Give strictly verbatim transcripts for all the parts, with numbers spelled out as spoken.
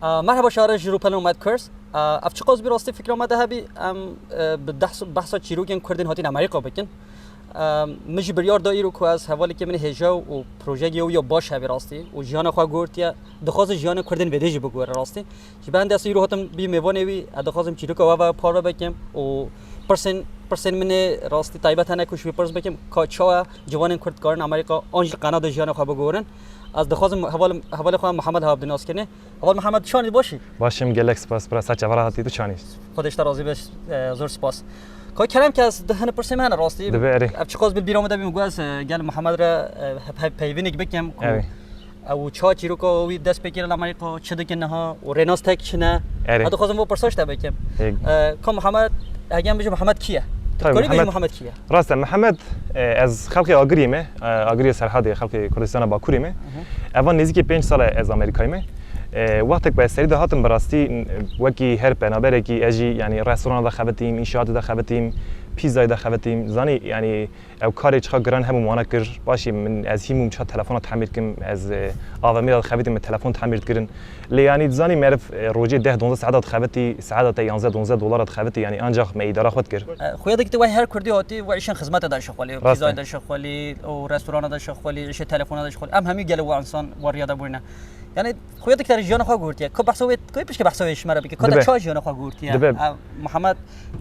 Aa, merheba şare ji Rûpel û Mad Kurs. Aa, ev çiqas bi rastî fikra me de hebî, em, e, bi dehs-, behsa çîrokên Kurdên hatîn Amerîka bikin. Aa, min jî biryar da îro ku ez hevalekî min hêja û projeyekî ew ya baş hebî rastî û jiyana xwe guhertiye, dixwazim jiyanê Kurdên vêdê jî biguhere rastî. Ji ber hindê ez îro hatim bî mêvanê wî, ez dixwazim çîroka we ve parve bikim û pirsên, pirsên min ê rastî taybet hene ku ji wî pirs bikim, ka çawa ciwanên Kurd dikarin Amerîka an jî Kanada jiyana xwe biguherin. Ez dixwazim heval, hevalê xwe Mihemed Habdî nas kirinê. Heval Mihemed, çanî, baş î? Baş im, gelek spas, bira, ser çava re hatî, tu çanî? Xwedê ji te razî be, e, zor spas. Kay Kerem, ke ez di hini pirsê me hene rastî. Dibe, erê. Ev çiqas bil bîra min de bî, min got ez, e, gel Mihemed re, e, pe-, peyvînek bikim ku Erê. ew çawa çîroka wî dest pê kir li Amerîka, çi dikin niha û rênas tek çi ne. Erê. Ez dixwazim bo pirsa ji te bikim. Ê. E, ka Mihemed, hegen bijî Mihemed kî ye? Tu Tabii, dikarî bijî Mihemed Mihemed kî ye? Rast e, Mihemed, e, ez xelkê Agiriyê me, e, Agiriyê Serhadê, xelkê Kurdistana Bakurê me. Hı hı. Evan nêzîkî pênc sal e ez Amerîkayê me. E, wextek ku ez serî de hatim, bi rastî, n-, wekî her penaberekî ez jî, yanî, restorana de xebitîm, înşaatê de xebitîm, pîzzayê de xebitîm. Zanî, yanî, ew karê çiqa giran hebû, min wana kir. Paşî min, ez hîm bûm çiqa telefona temîr dikim, ez, e, A V M'ê de dixebitîm, min telefon temîr dikirin. Lê, yanî, dizanî, meriv, e, rojê deh donzdeh saeta dixebitî, saeta te yanzdeh donzdeh dolara dixebitî, yanî, ancax me îdara xwe dikir. E, xuya dikî tu wek her Kurdî hatî, we îşên xizmetê de şixulî, Rast e. pîzzayê de şixulî, û restorana de şixulî, îşê telefona de şixulî. Em hemî gelê we însan we riya de bûrîne. Yanî, xuya dikî te jiyana xwe guhertiye. Ka behsa wê, ka pişke behsa wê ji me re bike. Ka te Dibe. çawa jiyana xwe guhertiye? Dibe. Ev Mihemed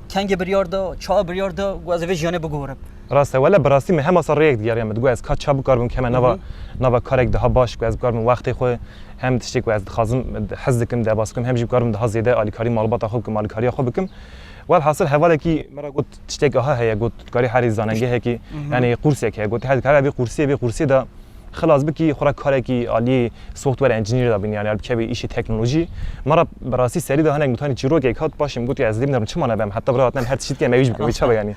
kengê biryar da, çawa biryar da, ku ez ê vê jiyanê biguherim. Rast e, wele bi rastî min hema sal rêyek digeriya min. Digot ez ka çawa bikaribim keme nava, Hı hı. nava karek daha baş, ku ez bikaribim wextê xwe, hem tiştê ku ez dixwazim, hez dikim, derbas bikim, hem jî bikaribim daha zêde alîkarî malbata xwe bikim, alîkariya xwe bikim. Welhasil hevalekî min re got tiştek aha heye, got tu dikarî herî zanengehekî, Hı hı. yanî qursek heye, got her dikarî vê qursiyê, vê qursiyê de xilas bikî, xwe re karekî aliyê software engineer de bînî, yanî bikevî îşê teknolojî. Me re bi rastî serî de hinek nûtanî çîrokek hat, paşê min got ez dê binerim, çima nebem, heta vira hatine her tiştî dikem, ew jî bikim, wê çawa yanî.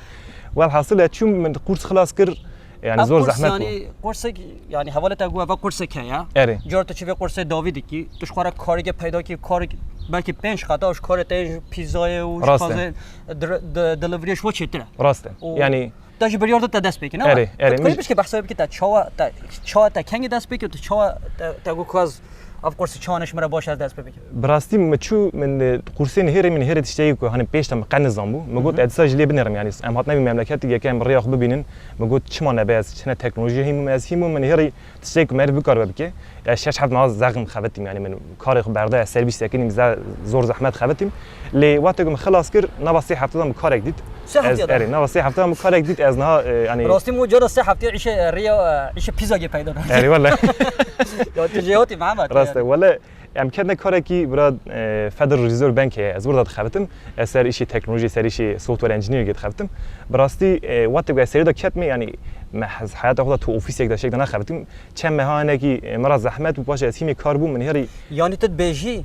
Welhasil ez çûm, min qurs xilas kir, yanî Ev zor qurs, zehmet bû. yanî qursek, yanî hevalê te got ev qursek heye. Erê. Cara tu çi vê qursê dawî dikî, tu ji xwe re kareke peyda kî, karek belkî pênc qata, ji karê te ji pîzzayê û ji Rast e. pazê dir-, di-, deliveryê ji we çêtir e. Rast e. Û Yanî Te ji biryar de te dest pê kir, ne? Erê, erê, Tu min karî ji- pişkê behsa wê bikî, te çawa, te, çawa te kengî dest pê kir, tu çawa te, te got ku ez ev qursî çawa ne ji min re baş ez dest pê bikim? Bi rastî min çû, min, e, qursê nihêrê, min nihêrê tiştekî ku, hani, pêş de min qe nizan bû. Min got, Hı hı. ez dîsa ji lê binêrim, yanî em hatine vî memleketî, yeke em rêya xwe bibînin. Min got, çima nebe, ez çine teknolojiyê hîn bûm, ez hîn bûm, min nihêrî tiştekî ku meriv bikaribe bike. Ez şeş heft meha zexm xebitîm, yanî min karê xwe berdaya ser bîst sekinî ze-, zor zehmet xebitîm. Lê wextê ku min xilas kir, nava sê hefte de min karek dît. Sê Ez, hefte de? erê, nava sê hefte de min karek dît, ez niha, e, yanî Rastî min cara sê hefte îşe, e, rêya, e, îşe pîzagê peyda nake. Erê, wele. Ya tu jêhatî Mehmet. Rast e, wele, em ketine karekî bira, e, Federal Reserve Bank heye, ez wira dixebitim. Ez ser îşê teknolojiyê, ser îşê software engineeringê dixebitim. Bi rastî, e, wextê ku ez serî de ketime, yanî me hez-, heyata xwe de tu ofîsek de şek de nexebitim. Çend meha hinekî, e, me re zehmet bû, paşê ez hîmê kar bûm, min hêrî Yanî tu dibêjî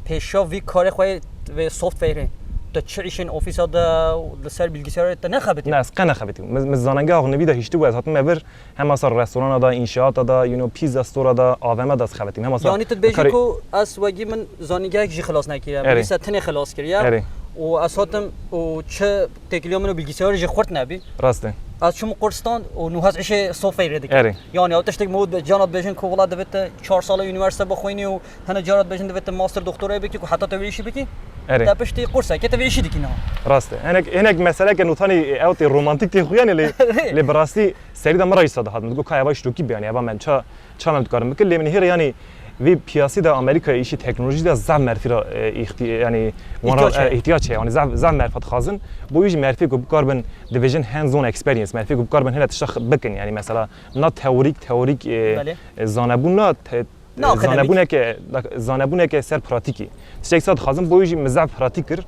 pêşiya vî karê xwe vê softwarê, tu çi îşên ofîsa de û li ser bilgisayarê te nexebitî? Ne, ez qe nexebitîm. Min, min zanengeha xwe nivî de hiştibû, ez hatime vir, hema ser restorana de, înşaata de, you know, pizza store-a de, A V M de ez xebitîm. Hema ser Yanî tu dibêjî karê ku ez wegî min zanîngehek jî xilas nekiriye. Erê. Min dîsa tenê xilas kiriye. Erê. Û ez hatim û çi têkiliya min û bilgisayarê jî xurt nebî. Rast e. Ez çûm qurstan û nû ez îşê softwarê dikim. Erê. Yanî ew tiştek min got, cana dibêjin ku wela divê te çar sala unîversîte bixwînî û hene cara dibêjin divê te master doktorayê bikî ku heta te wê îşî bikî. Erê. Te piştî qursekê te vê îşî dikî niha. Rast e. Hinek, hinek meseleke nûtanî ew tê romantîk tê xuyanê lê, lê bi rastî serî de min re îsa dihat. Min digot ka eva îştokî be, yanî eva me ça, ça me dikarin bikin. Lê min hêrê, yanî vê piyasî de Amerîkayê îşî teknolojî de zaf merfî re, e, îxtî-, yanî wan re, Îhtiyac heye. e, îhtiyac heye. Yanî zaf, zaf merfa dixwazin. Bo wî jî merfê ku bikaribin, dibêjin hands-on experience. Merfê ku bikaribin hene tişta x-, bikin. Yanî mesela na teorîk, teorîk, e, Belê. e, zanebûn na te-, Na e, akademîk. zanebûneke, zanebûneke ser pratîkî. Tiştek sa dixwazim, bo wî jî min zaf pratîk kir.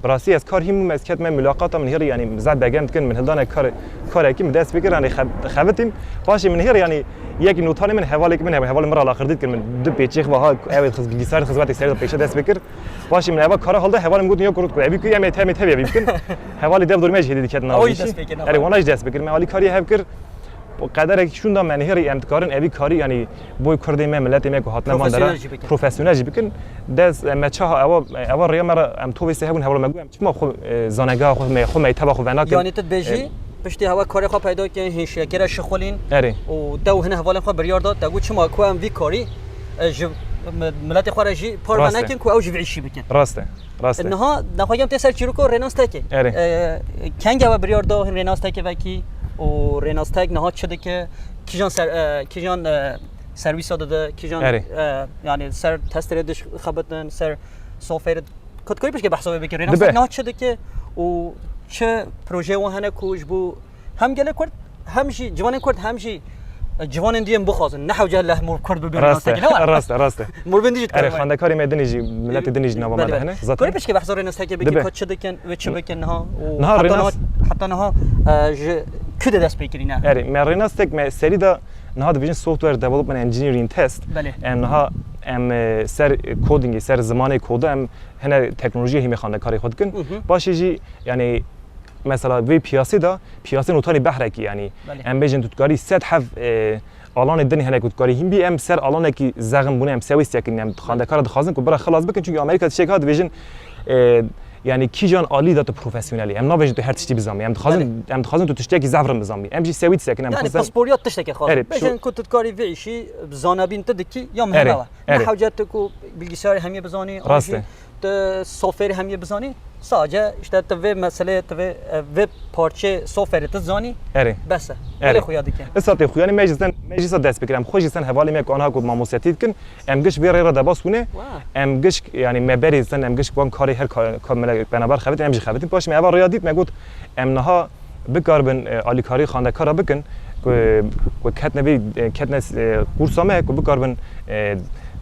Bi rastî ez kar hîn bûm, ez ketime mulaqata, min hêrî, yanî min zaf begem dikin, min hildane kar, karekî min dest pê kir, yanî xe-, xebitîm. Paşê min hêrî, yanî yekî notanê min, hevalekî min hebû, hevalê min re alaqirdî dikir, min du pêçê xwe ha, ew ê xiz-, bilgisayar xizmetê serê de pêşe dest pê kir. Paşê min eva kara hilda, hevalê min gotin, ya kurut ku evî ku em ê temê tevî evî bikin. Hevalê dev dormê jî hêdî diketine Ew jî navî dest jî. pê kir, Erê, wana jî dest pê kir. Me alîkariyê hev kir. Û qederek şûnda me nihêrî em dikarin evî karî, yanî boy kurdê me, miletê me ku hatine van dera, Profesyonel jî bikin. profesyonel jî bikin. Dest, e, me çaha ewa, ewa rêya me re em tovê sê hebûn, hevala me got, em çima xwe, e, zanengeha xwe, me, xwe meyteba xwe venakin? Yanî tu dibêjî, E, piştî hewa karê xwe peyda kirin, hîn şekere şixulîn Erê. û te û hine hevalên xwe biryar da, te got çima ku em vî karî, e, ji mi-, miletê xwe re jî parve Rast e. nekin ku ew jî vê îşî bikin. Rast e. Rast e. Niha nexwegem tê ser çîroko Rênas Tekê. Erê. E, kengê we biryar da hin Rênas Tekê vekî û Rênas Tek niha çi dike? Kîjan ser, e, kîjan, e, serwîsa dide? Kîjan, Erê. e, yani ser testê re dişxebitin, ser software. Kotkarî pişkê behsa wê bike. Rênas Dibe. Tek niha çi dike û çi projeyê wan hene ku ji bo hem gelê Kurd, hem jî ciwanên Kurd, hem jî, e, ciwanên diyên bixwazin. Ne hewce leh mor Kurd bibe Rast e. Rênas Tekê, ne were? Rast e, rast e. Mor bin dijî Erê, dikare. Xwendekarê me dinê jî, miletê dinê jî nava me Belê, de belê. hene. Zaten Kurê pişkê behsa Rênas Tekê bike Dibe. ku çi dikin ve çi bikin niha û Niha heta Rênas niha, heta niha, e, ji ku de dest pê kirîne? Erê, me Rênas Tek me serî de niha dibêjin software development engineering test. Belê. Em niha em, e, ser codingê, ser zimanê koda em hene teknolojiyê hîmê xwendekarê xwe dikin. Hı hı. Paşê jî, yani, mesela vê piyasê de, piyasê notanî behrekî, yani, Belê. em bêjin tu dikarî sed heb, e, alanê din hene ku dikarî hîn bî, em ser alanekî zexm bûne, em sewî sekin, em xwendekara dixwazin ku bira xilas bikin, çünkü Amerîka tiştek hat dibêjin, e, yani kîjan alî de tu profesyonelî. Em nabêjin tu her tiştî bizanî. Em dixwazin, Belê. em dixwazin tu tiştekî zexm bizanî. Em jî sewî disekin, em Yani xwazin pisporiya tiştekê xwazin. Erê, Bêjin şu- ku tu dikarî vê îşî zanebîn tu dikî ya Erê. muhim e. Erê. Ne hewce tu ku bilgisayarê hemiyê bizanî, an Rast jî e. tu softwareê hemiyê bizanî, sadece işte tu vê meseleyê, tu vê, e, vê parçê softwareê tu zanî, Erê. bes e. Erê. Belê xuya dike. Îsa tê xuyanî me jî sen, me jî sa dest pê kir. Em xwe jî sen hevalê me ku anha ku mamostetî dikin, em giş vê rê re debas bûne. Wa. Em giş, yani me berê sen, em giş wan karê her ka-, ka me le penaber xebitin, em jî xebitin. Paşê me eva rêya dît, me got, em niha bikaribin, e, alîkarî xwendekara bikin, ku, ku ketne vê, e, ketne, e, kursa me, ku bikaribin, e,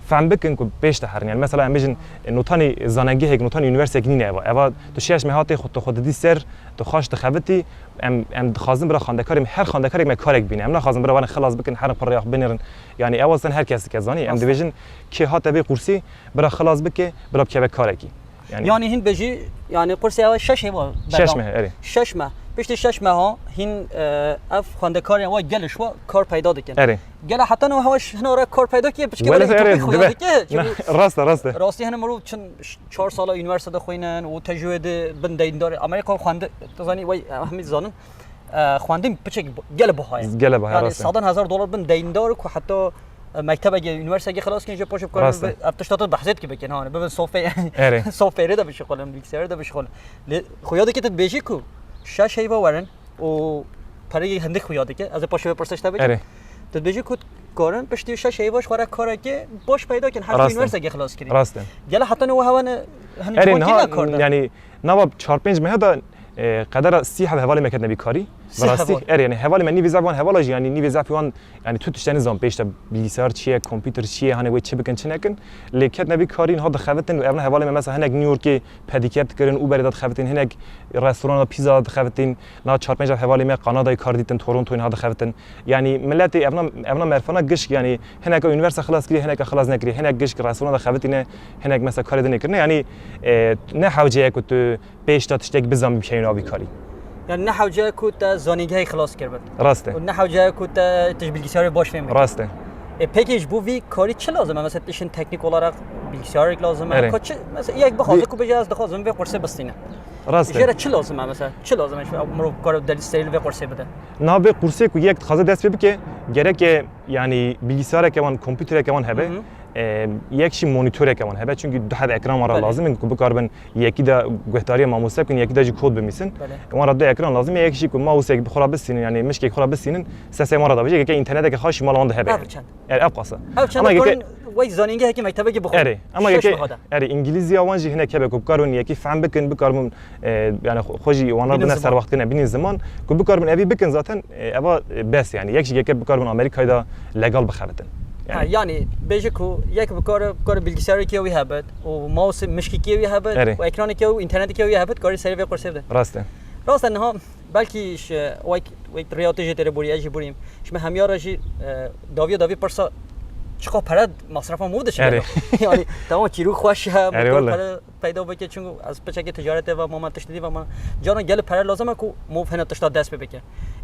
fehm bikin, ku pêş de herin. Yani mesela em bêjin, e, notanî zanengehek, notanî unîversîtek nîne eva. Eva tu şeş meha tê xwe, tu xwe didî ser, tu xweş dixebitî, em, em dixwazin bira xwendekarê me, her xwendekarek me karek bîne. Em naxwazin bira werin xilas bikin, herin pir rêya xwe binêrin. Yani ewa sen her kes dike zanî. Em Rast e. dibêjin, kê hate vê kursî, bira xilas bike, bira bikeve karekî. Yani, Yani hîn bêjî, yani kursê ew şeş hêva Şeş berda. meh, erê. Şeş meh. Piştî şeş meha hîn, e, ev xwendekarên wa gelê şwa kar peyda dikin. Erê. Gela heta niha wa ş-, hina re kar peyda kiye, piçke Wele wele erê, topî xuya dibe. dike. Çünkü Na, rast e, rast e. rastî hene mirov çin ş-, çar sala üniversitede xwînin û tecrübe de bin deyndar. Amerîka xwendi, tu zanî, wey, hemî zanin. E, xwendin piçek bu-, gele buha ye. Gele buha, Yani rast e. sadan hezar dolar bin deyndar ku heta, e, mektebeke, üniversiteke xilas kin, jê paşê bikarin Rast e. bi-, ev tişta tu behzet ki bikin, hani, bibin software, Erê. software de bişixulin, bilgisayar de bişixulin. Lê xuya dike tu dibêjî ku şeş heyva werin û pereyê hindik xuya dike. Ez ê paşê vê pirsê ji te bikim. Erê. Tu dibêjî ku karin piştî şeş heyva ji xwe re kareke baş peyda kin, her Rast e. üniversiteke xilas kirî. Rast e. Gele heta ne we hewa ne, hani Erê, ciwan niha, kî ne kar de? yani, nava çar pênc mehe de, e, qedera sî heb hevalê me ketine vî karî. Sî Bi rastî, heval. erê, yani hevalê me nîvê zaf wan hevala jî, yani nîvê zaf wan, yani tu tiştê nizan pêş de bilgisayar çi ye, kompîter çi ye, hani wê çi bikin, çi nekin. Lê ketine vî karî, niha dixebitin û evna hevalê me mesela hinek New Yorkê pedîker dikirin, Uberê de dixebitin, hinek restorana pîza de dixebitin. Niha çar pênc hevalê me Kanadayê kar dîtin, Torontoyê niha dixebitin. Yani miletê evna, evna merfana gişk, yani hineka unîversîte xilas kiriye, hineka xilas nekiriye, hinek gişk restorana de xebitîne, hinek mesela karê din kirine. Yani, e, ne hewce ye ku tu pêş de tiştek bizan bikeyî navî karî. Yani ne hewce ye ku te zanîngehê xilas kirbin. Rast e. Û ne hewce ye ku te, tu ji bilgisayarê baş fêm bikî. Rast e. E, peki ji bo vî karî çi lazim e? Mesela tu işin teknik olarak bilgisayarek lazim e. Erê. Ka çi, mesela yek bixwaze Vî- ku bêje ez dixwazim vê kursê bistînim. Rast e. Jê re çi lazim e mesela? Çi lazim e? Şu mirov kar delî serî li vê kursê bide. Navê kursê ku yek dixwaze dest pê bike, gereke yani bilgisayareke wan, kompîtereke wan hebe. Hı hı. E, yek jî monîtoreke wan hebe, çünkü du heb ekran wan re Belê. lazim in ku bikaribin yekî de guhdariya mamoste bikin, yekî de jî kod binivîsin. Belê. Wan re du ekran lazim e, yek jî ku mousek bi xwe re bisînin, yani mişkek xwe re bisînin, sesê wan re dabêje, yekê înterneteke xaş jî mala wan de hebe. Ev çend? Er ev qasa. Ev çend Ama yekê karin wey zanîngehekî mektebekî bixwin. Erê, ama Şeş yekê, meha de. erê, îngilîziya wan jî hinek hebe ku bikaribin yekî fehm bikin, bikaribin, e, yani xwe, xwe jî wan re Bînin bine ziman. serwaxtkirine, bînin ziman, ku bikaribin evî bikin zaten, e, eva, e, bes yani. Yek jî yekê bikaribin Amerîkayê de legal bixebitin. Ha, Yani. yani bêje ku yek bikare, bikare bilgisayareke wî hebit û mouse mişkeke wî hebit Erê. û ekraneke û înternetekê wî hebit, karî serê vê qursê bide. Rast e. Rast e, niha belkî ji wek, wek rêya tu jê têre borî, ez jî borîm. Ji me hemya re jî, e, dawiya dawî pirsa çiqa pere masrefa mû dişe Erê. gelo. Yani tamam, çîrok xweş e, Erê, motor wele. pere peyda bike, çünkü ez piçekê ticaretê ve mama, tiştî dî ve mama. Caran gelê pere lazim e ku mov hene tişta dest pê bike.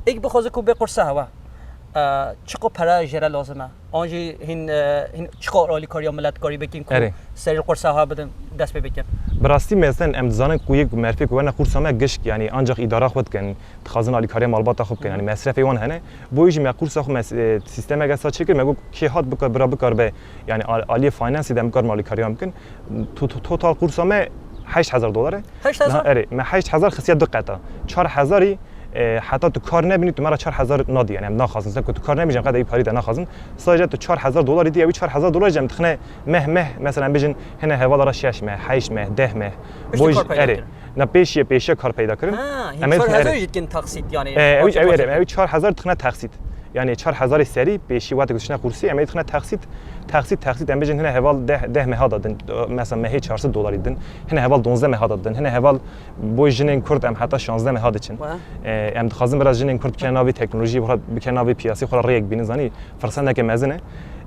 Êk bixwaze ku bê qurse hewe. E, çiqa pere jê re lazim e? An jî hîn, e, hîn çiqa alîkariya milet karî bikin ku Erê. serê qurse hewe bidin? dest pê bikin. Bi rastî mezin em dizanin ku yek merfê ku werne qursa me gişk, yanî ancak îdara xwe dikin, dixwazin alîkariya malbata xwe bikin, yanî mesrefê wan hene. Bo jî me qursa xwe mes- e, sîstemeke sa çêkir, me got kê hat bika bira bikar be, yanî al- aliyê finance de em bikarin alîkariya bikin. To- to- Total qursa me heşt hezar dolar e. Heşt hezar? Niha, erê, me heşt hezar xistiye du qeta. Çar hezarî e, heta tu kar nebînî, tu me re çar hezar nadî, yanî em naxwazin. Sen ku tu kar nebînî, em qeda wî parî de naxwazin. Sadece tu çar hezar dolarî dî, ew çar hezar dolar jî em dixine meh meh, mesela em bêjin hine hevala re şeş meh, heşt meh, deh meh. Piştî kar peyda kirin. Na pêşiye, pêşiye kar peyda kirin. Ha, Em ê çar hezar dixine- jî dikin taksît, yanî. E, ew, parça ew, parça. Ew çar hezar dixine taksît. Yanî çar hezarî serî pêşî wate ku dişine qursî, em ê dixine taksît, taksît, taksît, em bêjin hine heval deh, deh meha da din, mesela mehê çar sed dolarî din, hine heval donzdeh meha da din, hine heval bo jinên Kurd em heta şazdeh meha diçin. Wa. E, em dixwazin biraz jinên Kurd bikene navê teknolojiyê, xwe bikene navê piyasê, xwe re rêyek bînin, zanî, firseneke mezin e.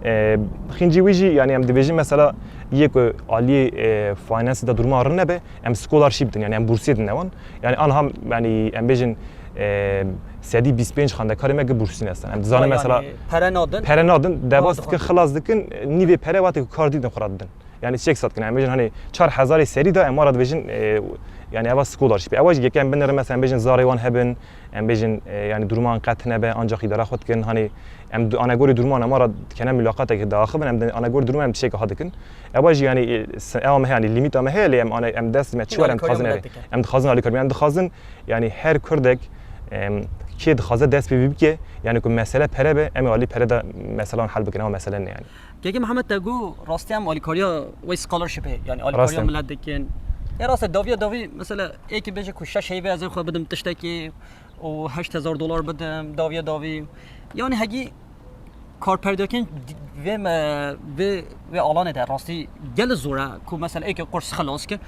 E, Xîncî wî jî, yanî em dibêjin mesela yê ku aliyê e, finance de duruma rin nebe, em scholarship din, yanî em bursiyê din wan. Yanî anha, yanî em bêjin e, sedî bîst pênc xwendekarê me ki bursî nestin. Em dizanin mesela Yanî pere nadin. Pere nadin, debas Nadin. Dikin, xilas dikin, nîvê pere wate ku kar dîtin xwe re didin. Yanî çek sat kin. Em bêjin hani çar hezarê serî de em wara dibêjin, e, yanî eva scholarship. Ewa jî yekem binêrin mesela em bêjin zarê wan hebin, em bêjin, e, yanî duruman qet nebe, ancak îdara xwe dikin. Hani em du- anegorî duruman em wara dikene mulaqatek diaxivin, em de anegorî duruman em tiştek ha dikin. Ewa jî yanî, e, se- ewa me heye, yanî limîta me heye, lê em ane- em dest me çi were em Alîkariya dixwazin, millet erê. dikin. Em dixwazin alîkar, em dixwazin yanî her Kurdek, em, kê dixwaze dest pê vî bike, yanî ku mesele pere be, em ê alî pere de meselan hel bikin, ewa mesele ne yanî. Kekê Mihemed te got rastî em alîkariya wê scholarshipê, yanî Rast alîkariya e. Millet dikin. Ê rast e, dawiya dawî mesela ê ki bêje ku şeş heyvê ez ê xwe bidim tiştekî û heşt hezar dolar bidim dawiya dawî. Yanî hegî karpeydakirin vê me, vê, vê alanê de rastî gel zor e ku mesela ê ki qurs xilas ki.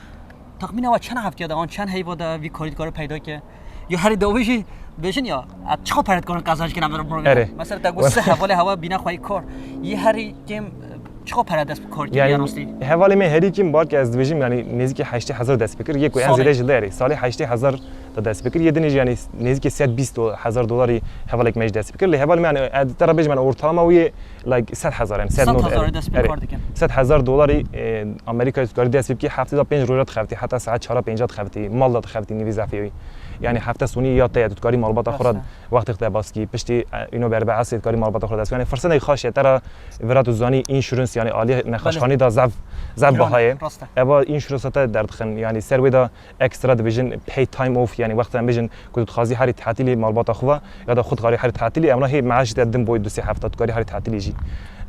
Texmîna we çend heftiya de an çend heyva de vî karî dikare peyda ke? Ya herî dawî jî bêjin ya, ez çiqa pere dikarin qezenc kirin em re. Erê. Mesela te got sê hevalê hewa bîne xweyî kar. Yê herî kêm çiqa pere dest bi kar kiriye Yanî rastî? Hevalê me herî kêm balkê ez dibêjim yanî nêzîkî heştê hezar dest pê kir. Yê ku en Salê. Zêde jî li derê. Salê heştê hezar da dest pê kir. Yê din jî yanî nêzîkî sed bîst do- hezar dolarî hevalek me jî dest pê kir. Lê hevalê me yanî ez te re bêjim yanî ortalama wî yê like sed hezar yanî sed Sed not hezar erê. dest pê Erê. Kar dikin. Sed hezar dolarî e, Amerîkayê tu dikarî dest pê bikî, heftê de pênc roja dixebitî, heta saet çara pênca dixebitî, mal de dixebitî nîvî zefê wî. Yanî hefte sonî ya te ye, tu dikarî malbata xwe re Rast e. wextêk te baskî, piştî e, îno berbe esrê dikarî malbata xwe re dest. Yanî firsenê xaş e, te re vira tu zanî insurance, yanî aliyê nexweşxanî de zef, zef Giran e, baha ye. Rast e. Eva insurance te derdixin, yanî ser wê de ekstra dibêjin pay time off, yanî wexta em bêjin ku tu dixwazî herî tatilî malbata xwe ve, ya da xwe dixwarî herî tatilî, em re hê meaş te din boy du sê hefta tu karî herî tatilî jî.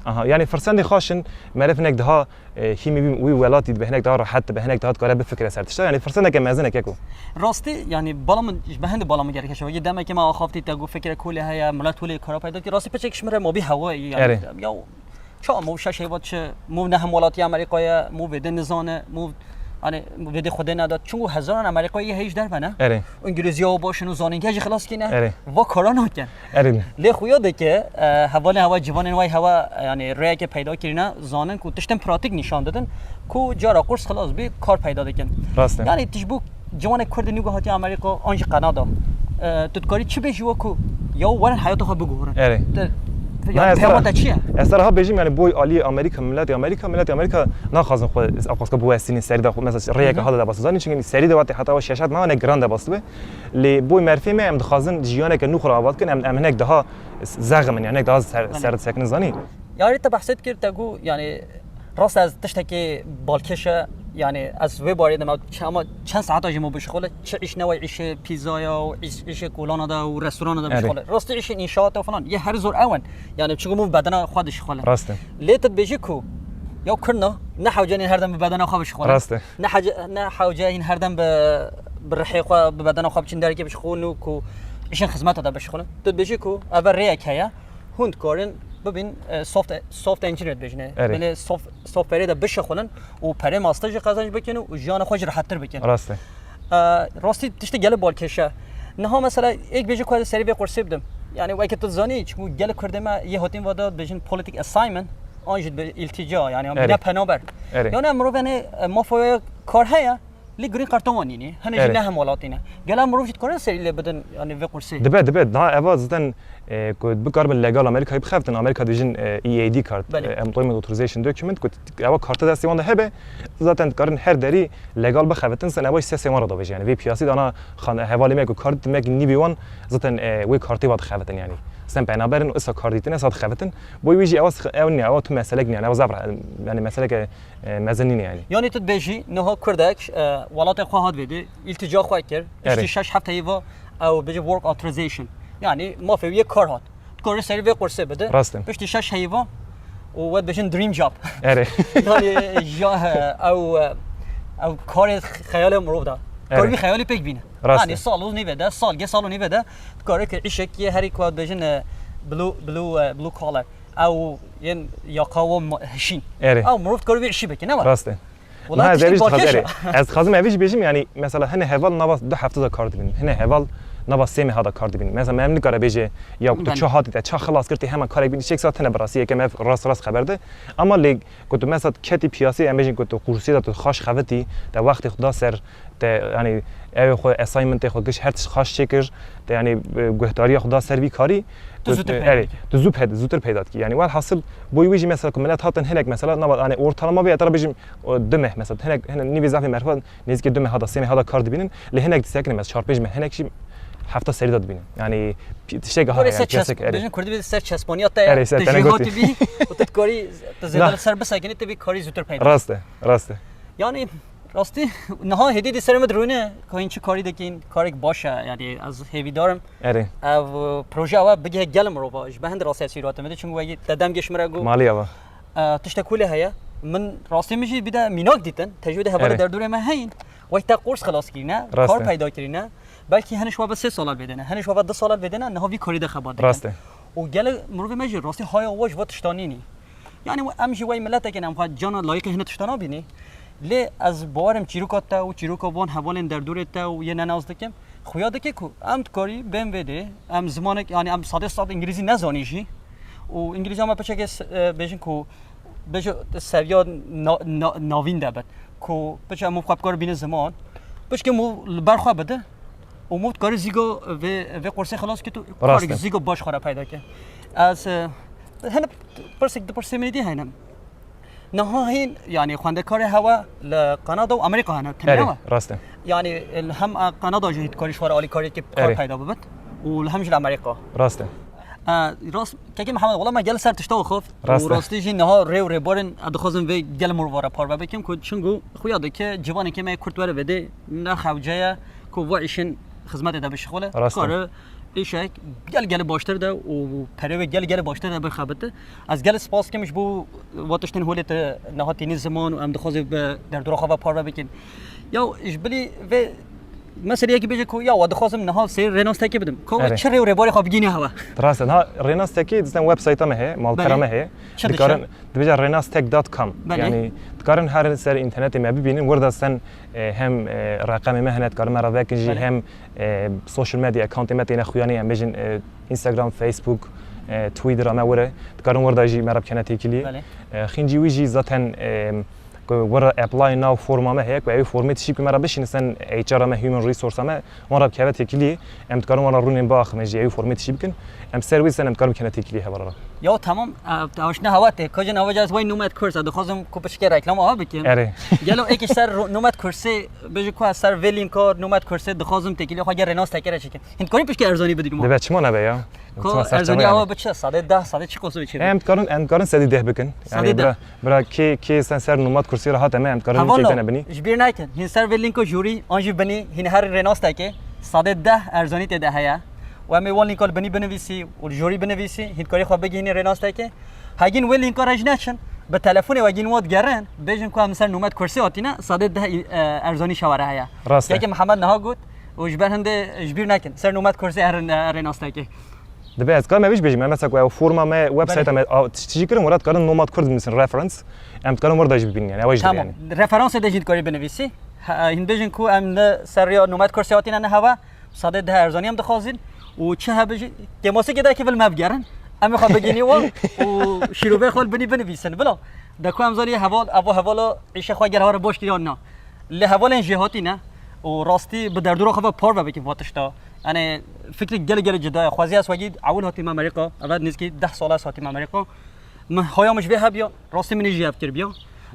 Aha, yanî firsenê xaş in, meriv hinek daha e, hîmî wî, wî welatî dibe hinek daha rehet dibe, hinek daha dikare bifikire ser tişta. Yanî firseneke mezin e keko. Rastî, yanî bala min, ji be hindî bala min gerek şewe. Yê demekê me axaftî te got fikre kolê heye, milet holê kara peyda ki. Rastî piçek ji min re mabî hewa yî, yanî. Erê. Ya, çawa mo şeş heyva çi, mo ne hem welatî Amerîkayê, mo vêde nizane, mo, hani, vêde xwedê neda. Çunku hezaran Amerîkayê heye ji derve ne? Erê. Îngilîzî ya baş in û zanînge jî xilas kîne. Erê. Va kara nakin. Erê. Lê xuya dike, e, hevalên hewa, civanên way hewa, yanî rêyeke peyda kirine, zanin ku tiştin pratik nîşan didin, ku cara qurs xilas bî, kar peyda dikin. Rast e. Yanî tu ji bo ciwanek Kurdê nû hatiye Amerîka, an jî Kanada, e, tu dikarî çi bêjî we ku ya werin heyata xwe bigurin? Erê. Tu, Na, yanî ez peyama te- te çi ye? Ez te reha bêjim, yanî boy alî Amerîka, miletê Amerîka, miletê Amerîka naxwazin xwe aqwaska biwestînin serî de xwe, mesela rêyeke Hı hı. hale de bas. Zanî çunke serî de wate heta we şeşet ma ne giran de bas dibe. Lê boy merfê me em dixwazin jiyaneke nû xwe re ava dikin, em, em hinek daha zexim in, hinek daha ser, Belê. ser disekinin zanî. Yarî te behsê dikir, te got, yanî rast ez tiştekî balkêş e, yanî ez wê barê de me çi-, ama çend saeta jî me bişixule, çi îş ne way îşê pîzaya û îş-, îşê kolana de û restorana de Erê. bişixule. Rastî îşên înşaata falan, yê her zor ew in. Yanî çunku me bedena xwe dişixule. Rast e. Lê tu dibêjî ku ya kurna ne hewce hîn her dem bi bedena xwe bişixule. Rast e. Ne hewce, ne hewce hîn her dem bi, bi rihê xwe, bi bedena xwe biçin derekê bişixulin û ku îşên xizmeta de bişixulin. Tu dibêjî ku ev rêyek heye. Hûn dikarin bibin, e, soft, soft engineer dibêjin. Erê. Belê soft, softwareê de bişixulin û perê maste jî qezenc bikin û jiyana xwe jî rehettir bikin. Rast e. E, rastî tiştê gelek balkêş e. Niha mesela êk bêje ku ez serî vê qursê bidim. Yanî weke tu dizanî, çimkû gelek Kurdê me yê hatîn vada dibêjin politic assignment, an jî dibe îltîca, yanî an Erê. bîne penaber. Erê. Yanî em mirovên ê, e, mafaya kar heye, Lê green card wan nîne, hene jî Erê. Ne hem welatî ne. Gela mirov jî dikare serî lê bidin, yani vê qursê. Dibe, dibe. Daha eva zaten e, ku bikaribin legal Amerîkayê bixebitin, Amerîka dibêjin e, E A D card, Belê. e, employment authorization document, ku ewa kartê destê wan de hebe, zaten dikarin her derî legal bixebitin, sen ewa sesê wan re davêjin. Yani vê piyasî dana xan hevalê me ku kar ditin, me ki nîvê wan zaten e, wê kartê wa dixebitin yani. Sen penaberin isa kar dîtin, esa dixebitin. Boy wî jî ewa sıkı-, ew niye, ewa tu meselek niye, ewa zaf ra-, yani meselek e, mezin nîne yani. Yani tu dibêjî, niha Kurdek, e, welatê xwe hat vêdê, îltica xwe kir, piştî Erê. şeş heft heyva, ew bêje work authorization. Yani mafê wî yê kar hat. Dikare serî vê qursê bide. Rast e. Piştî şeş heyva û we dibêjin dream job. Erê. Yani ja, e, ew, e, ew karê xeyalê mirov da. Erê. Kar wî xeyalî pêk bîne. Rast Yani e. sal û nîve de, sal, ge sal û nîve de, dikare ki îşek yê herî ku dibêjin, e, blue, blue, e, blue collar. Ew yên yaka wo ma-, hişîn. Erê. Ew mirov dikare wî îşî bike, ne wa? Rast e. Wala Na, ez tiştê evî jî balkêş dixwazim, e. erê. Ez dixwazim evî jî bêjim, yani mesela hene heval nava du hefte de kar dibînin. Hene heval nava sê meha de kar dibînin. Mesela me em nikare bêje ya ku tu Belê. ça hatî te, ça xilas kir tê hemen karek bînî. Çek saat hene bi rastî yekem ev rast rast xeber de. Ama lê ku tu mesela ketî piyasê, em bêjin ku tu qursê de tu xaş xevitî, te wextê xwe da ser, te yani ew xwe assignmentê xwe giş her tişt xaş çêkir, te yani e, guhdariya xwe da ser vî karî. Tu zûtir e, peyda erê, dikî. Tu zû peyda, zûtir peyda dikî. Yani welhasil boy wî jî mesela ku millet hatin hinek mesela nava yani ortalama bê etara bêjim o, du meh mesela hinek, hinek nîvê zafê merhwa nêzîkê du meha da, sê meha da kar dibînin. Lê hinek disekinin mesela çar pênc meh, hinek jî hefta serî da dibînin. Yani pi- tiştek aha Gorê yani ser piyasek çesp, erê. Bêjin Kurdî bê ser çespaniya te Erê, ye. ser Tu tene jêhatî gotî. bî û tu dikarî tu zêde Na. Li ser bisekinî tu vî karî zûtir peyda. Rast e, rast e. Yani rastî niha hêdî dî serê min dirûne ku hîn çi karî dikin, karek baş e. Yani ez hêvîdar im. Erê. Ev e, proje ew e bigihe gel mirova. Ji ber hindê rastî ez hîrate min dî, çunku wekî te dem gê ji min re got. Malî ava. E, tiştek kulê heye. Min rastî min jî bîde mînak dîtin. Tecrûde hevalê Erê. derdorê me heyin. Wek te qurs xilas kirîne, Rast kar e. Peyda kirîne. Belkî hene ji we ve sê salan vêdene, hene ji we ve du salan vêdene, niha vî karî de xebat dikin. Rast e. Û gelek mirovê me jî rastî haya we ji we tişta nînî. Yani em jî wey miletekê ne, em xwe cana layiqî hine tişta nabînî. Lê ez bawerim çîroka te û çîroka van hevalên derdorê te û yê nenas dikim. Xuya dike ku em dikarî bên vê dê, em zimanek, yani em sadê sad îngilîzî nezanî jî. Û îngilîziya me piçekê s-, e, bêjin ku bêje seviya na-, na-, navîn de bit. Ku piçe em xwe bikar bîne ziman. Piçke mû li ber xwe bide. Û mû dikarî zîgo vê, vê qursê xilas kit û Rast karek e. Zîgo baş xwe re peyda ke. Ez, e, hene pirsek di pirsê min dî hene. Niha hîn, yani xwendekarê hewe li Kanada û Amerîka hene, temiya Erê, we? Rast e. Yani hem Kanada jî dikarî ji xwe re alîkariyekê kar Erê. Peyda bibit û li hem jî li Amerîka. Rast e. E, rast, kekê Mihemed, wela me gel ser tişta xwe. Rast Û e. Rastî jî niha rê û rêbarên, e, dixwazim vê gel mirova re parve bikim ku çingo xuya dike civanekê me Kurd were vê dê nerx hewce ye ku va îşên xizmetê de bişixule. Rast e. Kare îşek gel gelê baştir de û perê wê gel gelê baştir de bixebite. Ez gelê spas dikim ji bo wa tiştên holê te niha tînî ziman û em dixwazê bi derdora xwe ve parve bikin. Ya ji bilî vê meseleyekî bêje ku ya wa dixwazim niha sê rênastekê bidim. Ka Erê. Çi rê û rêbarê xwe bigînî hewa? Rast e. Ha, rênastekî dizem websayta me heye, malpera Belê. Me heye. Çi Dikarin, dişe? Dibêje rênastek dot com. Belê. Yani dikarin her ser internetê me bibînin. Wirda sen e, hem e, reqemê me hene dikarin me re vekin jî Belê. Hem e, social media accountê me têne xuyanî em bêjin e, Instagram, Facebook, e, Twitter me were. Dikarin wirda jî me re bikene têkilî. Belê. E, xincî wî jî zaten e, ku were apply now forma me heye ku ew formê tişî ku me re bişînin sen H R me, human resource me, wan re bikeve têkilî. Em dikarin wan re rûnên biaxivin jî ew formê tişî bikin. Em ser wî sen em dikarin bikene têkilî hevala re. Ya tamam, e, te aşina hewa te. Kocin hewa caz way Nomad Course, dixwazim ku piçke reklama ha bikin. Erê. Gelo êkî ser ro-, Nomad Course, bêje ku ez ser vê linka Nomad Course dixwazim têkilî xwe gel rênastekê re çêkim. Hîn dikarî piçke erzanî bidî ma? Dibe çima nebe ya? Ko erzanî awa biçe, sade deh, sade çi qosû çêbe? Em dikarin, em dikarin sedî deh bikin. Sedî deh. Bira, bira kê, kê sen ser Nomad Course re hate me, em dikarin Hevalno, çêtene binî. Ji bîr nekin, hîn ser vê linka jûrî an jî binî, hîn her rênastekê sade deh erzanî tê de heye. Û em ê wan linka li binî binivîsî û li jûrî binivîsî, hîn dikarî xwe bigihînî rênastekê. Hegîn wê linka re jî neçin, bi telefonê wegîn wan digerin, bêjin ku em li ser Nomad Course hatine, sade deh, e, erzanî şewere heye. Rast e. Kekê Mihemed niha got, û ji ber hindê ji bîr nekin, ser Nomad Course herin, e, rênastekê. Dibe ez karim evî jî bêjim, em mesela ku ew forma me, websayta me, a, tiştî jî kirin, were dikarin Nomad Course binivîsin, reference. Em dikarin were de jî bibînin, yani, ew jî Tamam. Yani. Referansê de jî dikarî binivîsî. He, hîn bêjin ku em li ser rêya Nomad Course hatine ne heva, sade deh erzanî em dixwazin. Û çi hebe jî, kêmasîkê de kevil me bigerin. Em ê xwe bigihînî wan û şîrovê xwe li binî binivîsin. Bila, de ku em zanî heval, evo hevala îşe xwe gel hewa re baş kiriyan na. Lê hevalên jêhatî ne û rastî bi derdora xwe ve parve bikî va tişta. Yanî fikrê gelek gelek cuda ye. Xwezî ez wekî ewil hatîme Amerîka. Eve nêzîkî deh sal ez hatîme Amerîka. Min haya min ji vê hebiya, rastî min jî hev kiribiya.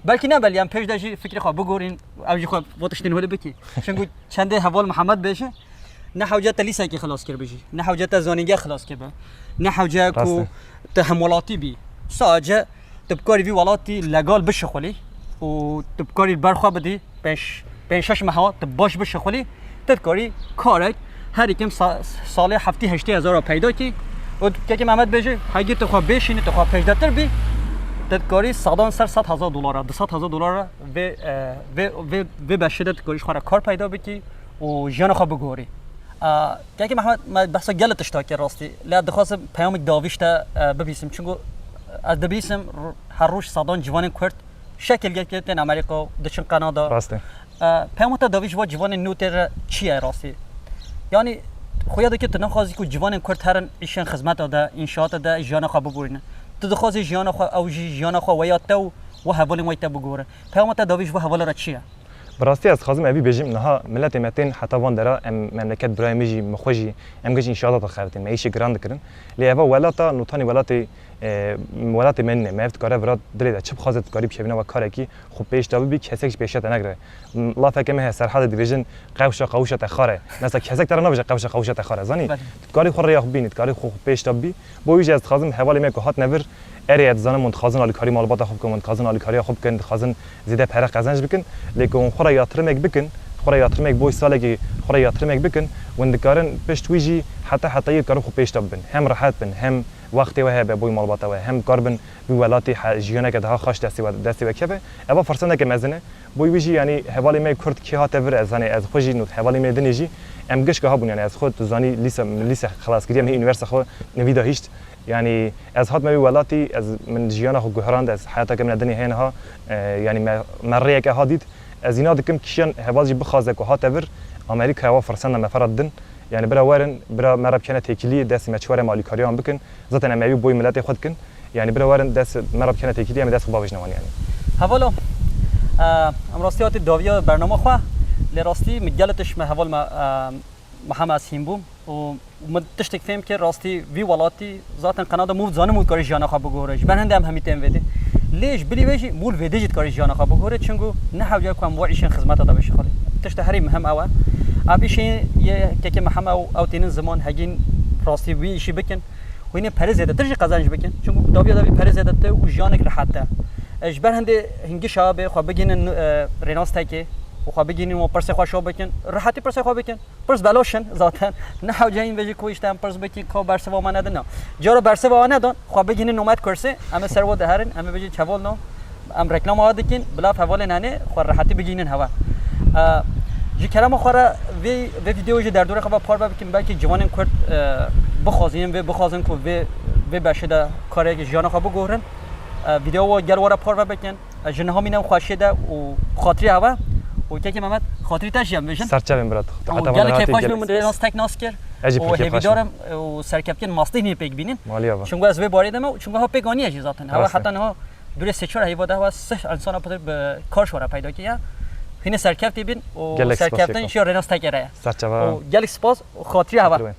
Belkî ne belî, em pêş de jî fikrê xwe bigorîn, ew jî xwe va tiştên holê bikî. Çimkû çendê heval Mihemed bêje, ne hewce te lîsekî xilas kiribî jî, ne hewce te zanînge xilas kiribî, ne hewce ku Rast e. te hemwelatî bî. Sadece tu bi karî vî welatî legal bişixulî û tu bi karî ber xwe bidî, pênc, pênc şeş meha tu baş bişixulî, tu dikarî karek herî kim sa-, salê heftî heştê hezar a peyda kî. Û kekê Mehmet bêje, hegî tu xwe bêşînî, tu xwe pêşdetir bî, tu dikarî sedan ser sed hezar dolara, du sed hezar dolara vê, e, vê, vê, vê beşê de tu dikarî ji xwe re kar peyda bikî û jiyana xwe bigorî. E, kekê Mehmet, me behsa gelek tişta kir rastî. Lê ez dixwazim peyamik davî ji te, e, bibîsim. Çimkû ez dibîsim r-, her roj sedan ciwanên Kurd şekil gelkê tên Amerîka, diçin Kanada. Rast e. E, peyama te davî ji bo ciwanên nû tê re çi ye rastî? Yanî, xuya dike tu naxwazî ku ciwanên Kurd herin îşên xizmeta de, înşaata de jiyana xwe bibûrînin. Tu dixwazî jiyana xwe, ew jî jiyana xwe we ya te û we hevalên we te bigurin. Peyama te davî ji bo hevala re çi ye? Bi rastî ez dixwazim evî bêjim, niha miletê me tên heta van dera, em memleket birayê min jî, min xwe jî, em giş înşaata dixebitin, me îşê giran dikirin. Lê eva welata, nûtanî welatê, e, welatê me nîne. Me ev dikare vira dilê de çi bixwaze, dikarî bikevîne we karekî xwe pêş de bibî, kesek ji pêşiya te negire. M-, lafeke me heye, Serhadê dibêjin, "Qewşa qawişa te xare." Mesela kesek te re nabêje, "Qewşa qawişa te xare." Zanî? Belê. Tu dikarî xwe rêya xwe bînî, dikarî xwe, xwe pêş de bibî. Bo wî jî ez dixwazim hevalê me ku hatine vir, erê ez dizanim hûn dixwazin alîkarî malbata xwe bikin, hûn dixwazin alîkariya xwe bikin, dixwazin zêde pere qezenc bikin. Lê ku hûn xwe re yatirimek bikin, xwe re yatirimek bo salekî xwe re yatirimek bikin, hûn dikarin pişt wî jî heta hetayî dikarin xwe pêş de bibin. Hem rehet bin, hem wextê we hebe bo malbata we, hem kar bin vî welatî he-, jiyaneke daha xweş destê we, destê we keve. Eva firsendeke mezin e. Bo wî jî, yanî, hevalê me Kurd kê hate vir, ez, hani, ez xwe jî, nû hevalê me dinê jî, em giş giha bûn, yanî, ez xwe, tu zanî, lîse, min lîse xilas kiriye, min unîversîte xwe nivî de hişt. Yanî, ez hatime wî welatî, ez, min jiyana xwe guherand, ez heyateke min dinê heye niha, e, yanî, me, me rêyeke ha dît. Ez îna dikim kişiyan heval jî bixwaze ku hate vir, Amerîka ewa firsenda me fera didin. Yanî, bira werin, bira me re bikene têkilî, destê me çi were me alîkariyan bikin. Zaten em ewî boy miletê xwe dikin. Yanî, bira werin dest me re bikene têkilî, em ê dest xwe bavêjine wan, yanî. Hevalo, e, em rastî hatî dawiya bernama xwe, lê rastî min gelek tişt me heval me, e, Mihemed ez hîn bûm û min tiştek fêm kir, rastî vî welatî zaten qenada mû zanim û dikarî jiyana xwe bigore. Ji ber hindê em hemî tên vêdê. Lê ji bilî vê jî mû li vêdê jî dikarî jiyana xwe bigore, çimkû ne hewce ku em we îşên xizmeta de bişixulî. Tişta herî muhim ew e. Ev îşê yê kekê Mihemed ew, ew tênin ziman hegîn rastî vî îşî bikin. Hûnê perê zêdetir jî qezenc bikin. Çimkû dawiya dawî perê zêdetir û jiyanek rehet e. E, ji ber hindê hingî şabe xwe bigînin, e, Rênastekê û xwe bigînin û pirsê xwe şo bikin. Rehetî pirsê xwe bikin. Pirs belaş in zaten. Ne hewce hîn vejî ku îşte em pirs bikin, ka bersiva me nedin na. Cara bersiva we nedin, xwe bigînin nomet kursê, em ê ser we diherin, em ê bêjin çeval no. Em reklama we dikin, bila hevalên henê xwe rehetî bigînin hewe. E, ji kerema xwe re vê, vê vîdeo jî derdorê xwe ve parve bikin, belkî ciwanên Kurd, e, bixwazin, vê bixwazin ku vê, vê beşê de karek jiyana xwe bigorin. E, vîdeo we gel we re parve bikin. Ez ji niha mînem xweşiyê de û xatirî hewe û kekê Mehmet xatirî te jî em bêjin. Serçavên bira. Û gelek keyf xweş bû min Rênastek nas kir. Ez jî pir keyf xweş bûm. Û hêvîdarim, e, û serkeftiyan mastî nî pêk bînin. Malî ava. Çimkû ez vê barê de me û çimkû ha pêk aniye jî zaten. Hewe heta niha dûrê sê çar heyva de hewe sih insana pitir bi kar şora peyda kiye. Hînê serkeftî bin û serkeftin jî Rênastekê re ye. Serçava. Û gelek spas û xatirî hewe.